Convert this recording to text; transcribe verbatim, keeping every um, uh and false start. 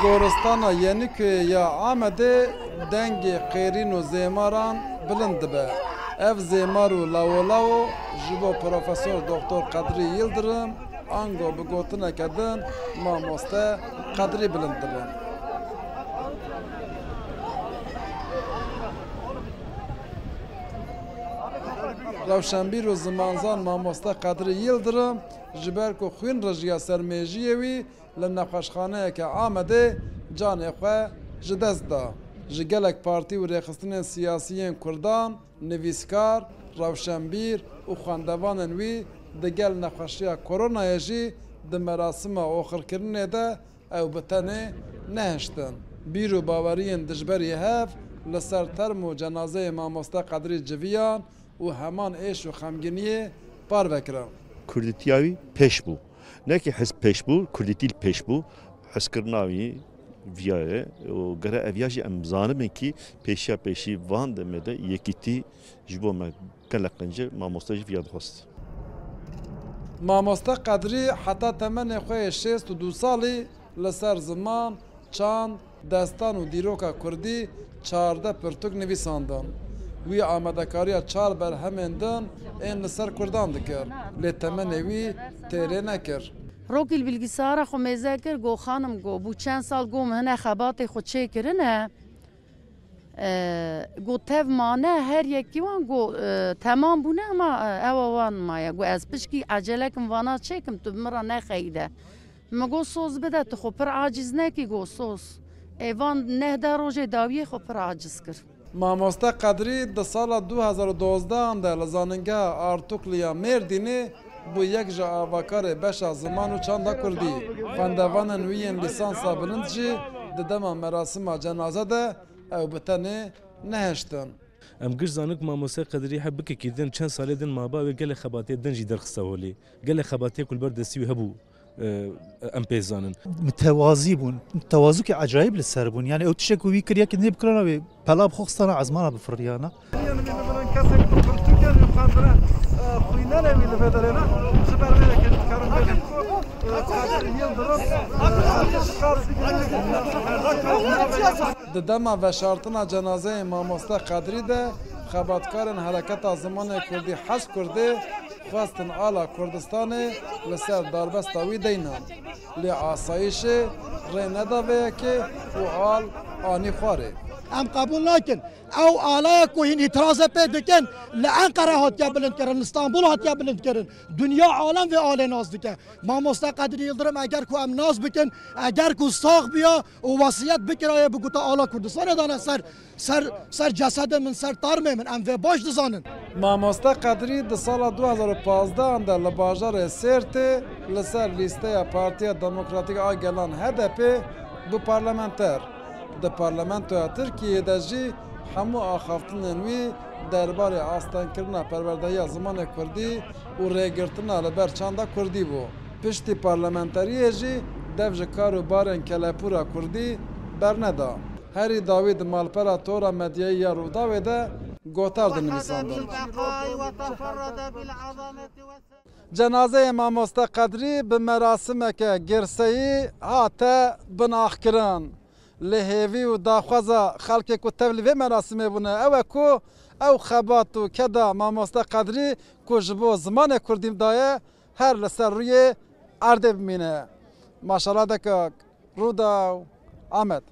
Goristana Yenikuyê ya Amedê dengê qêrîn û zêmaran bilind dibe. Ev zêmar û lawolawo ji bo Profesor Doktor Qedrî Yildirim, ango bi gotineke din Mamoste Qedrî bilind dibin. Rewşenbîr û zimanzan Mamoste Qedrî Yildirim ji ber ku xwîn rijiya ser mêjiyê wî, li nexweşxaneyeke Amedê canê xwe ji dest da. Ji gelek partî û rêxistinên siyasî yên Kurdan, nivîskar, rewşenbîr û xwendevanên wî digel nexweşiya koronayê jî di merasima oxirkirinê de ew bi tenê nehiştin. Bîr û baweriyên dijberî hev li ser term û cenazeyê Mamoste Qedrî civiyan û heman êş û xemgîniyê parve kirin. Kurdîtiya wî pêş bû. Ne ki hizb pêş bû, kurdîtî li pêş bû. Hizkirina wî viya ye û gere ev ya jî em zanibin ki pêşiya pêşî van demê de yekîtî ji bo me gelek qenc e, mamoste jî viya dixwest. Mamoste Qedrî heta temenê xwe yê şêst û du salî li ser ziman, çand, destan û dîroka kurdî çardeh pirtûk nivîsandin. Wî amadekariya çar berhemên din ên li ser kurdan dikir, lê temenê wî têrê nekir. Rokî li bilgisayara xwe mêze kir, got, "Xanim," got, "bû çend sal," got, "min hine xebatê xwe çêkirine." E, got, "Tev mane, her yekî wan," got, e, "temam bûne, ama, e, ewa wan maye." Got, "Ez pişkî ecele kim vana çêkim, tu bi min re nexeyîde." Min got, "Soz bide, tu xwe pir aciz nekî," got, "Soz." Ê van neh deh rojê dawiyê xwe pir aciz kir. Mamoste Qedrî di sala du hezar û dozdehan de li Zanîngeha Artuklu ya Mêrdînê bû yek ji avakarê beşa ziman û çanda kurdî. Xwendevanên wî yên lîsansa bilind jî di dema merasima cenaze de ew bi tenê nehiştin. Em giş zanin ku Mamoste Qedrî heb bikekî din çend salê din maba wê gelek xebatê din jî derxiste holê. Gelek xebatê ku li ber destî wî hebû, e, em pê zanin. Mitewazî bûn. Tewazukê ecayîb li ser bûn. Yani ew tiştek ku wî kir, yekî nê bikirana wê pela bi xwe xistana ezmana bifiriyana. Kesek ku pirtûkên wî xwendine, e, xwînenê wî li vê derê ne. Ji ber vê yekê dikarim bêjim ku, e, Qedrî Yildirim, e, Di dema veşartina cenazeyê Mamoste Qedrî de xebatkarên Hereketa Zimanê Kurdî, Hez Kurdê, xwestin ala Kurdistanê li ser darbesta wî deynan. Lê asayîşê rê neda vê yekê û al anî xwarê. Em qebûl nakin. Ew alaya ku hîn îtirazê pê dikin, li Enqere hatiye bilindkirin, li Stenbul hatiye bilindkirin. Dinya alem vê alê nas dike. Mamoste Qedrî Yildirim eger ku em nas bikin, eger ku sax biya û wesiyet bikiraye, biguta ala Kurdistanê dane ser, ser, ser cesedê min, ser tarmê min, em vê baş dizanin. Mamoste Qedrî di sala du hezar û pazdehan de li bajarê Sêrtê li ser lîsteya Partiya Demokratîk a Gelan, H D P, bû parlamenter. Di parlamentoya Tirkiyeyê de jî hemû axaftinên wî derbarê astengkirina perwerdehiya zimanê kurdî û rêgirtina li ber çanda kurdî bû. Piştî parlamenteriyê jî dev ji kar û barên kelepûra kurdî berneda. Herî dawî di malpera tora medyayî ya Rûdawê de gotar dinivîsandin. Cenazeyê Mamoste Qedrî bi merasimeke girseyî hate binaxkirin. Lê hêvî û daxwaza xelkê ku tevlî vê merasimê bûne ew e ku ew xebat û keda Mamoste Qedrî ku ji bo zimanê kurdî daye, her li ser rûyê erdê bimîne. Maşala Dekak, Rûdaw, Amed.